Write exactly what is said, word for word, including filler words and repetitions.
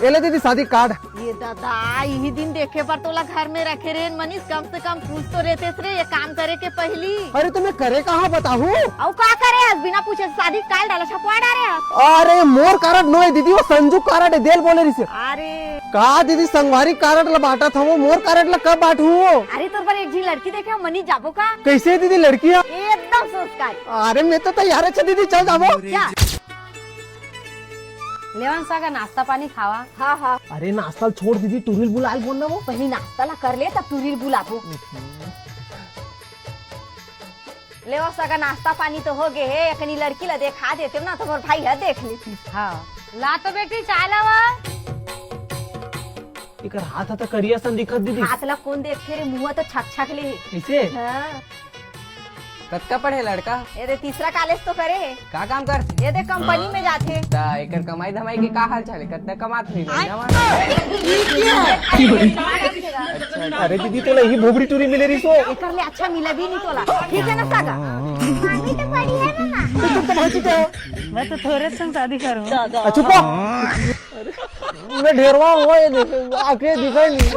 ये ले दीदी शादी कार्ड। ये दादा, इही दिन देखे बर तोला घर में रखे रेहेन मनीष, कम से कम पूछ तो रेतेस रे, ये काम करे के पहिली। अरे तो मैं करे कहाँ बताहूँ? अउ का करे हस, बिना पूछे शादी कार्ड ला छपवा डारे हस। अरे मोर कारड नोहे दीदी, वो संजू कारड हे, दे ल बोले रिहिसे। अरे का दीदी, संगवारी कारड ला बांटत हवं, मोर कारड ला कब बांटहूँ? अरे तोर बर एक झी लड़की देखे हवं, मनी जाबो का? कइसे दीदी लड़की हे? एकदम संस्कारी। अरे मैं तो तैयार हँव दीदी, चल जाबो। चल। लेवा न सागा, नाश्ता पानी खावा। हाँ, हाँ। अरे नाश्ता ल छोड़ दीदी, टूरी ल बुलाय ल बोल ना वो। पहिली नाश्ता ला कर ले, तब टूरी ल बुलाबो। लेवा सागा, नाश्ता पानी तो हो गे हे, एकनी लड़की ला देखा देतेव ना, तो मोर भाई ह देख लेतिस। हाँ। ला तो बेटी, चाय लावा। एकर हाथ ह त करिया सन दिखत दीदी। हाथ ला कोन देखथे रे, मुँह तो छक छक ले हे। कइसे? हाँ। कतका पढ़े लड़का? ये दे तीसरा कॉलेज तो करे हे। का काम करथे? ये दे कंपनी में जाथे। त एकर कमाई धमाई के का हाल चाल हे? कतका कमात होही महीना म? अच्छा, अच्छा। अरे दीदी, तोला इही भोबड़ी टूरी मिले रिहिस वो। एकर ले अच्छा मिला भी नहीं तोला। ठीक है ना सागा? अभी तो बढ़िया है ना। तो तुम तो भांची क्या हो? मैं तो थोड़े संग शादी करूँ। अच्छा, चुप हो। मैं ढेरवा हूँ, ये देख, आंखें दिखाई नहीं।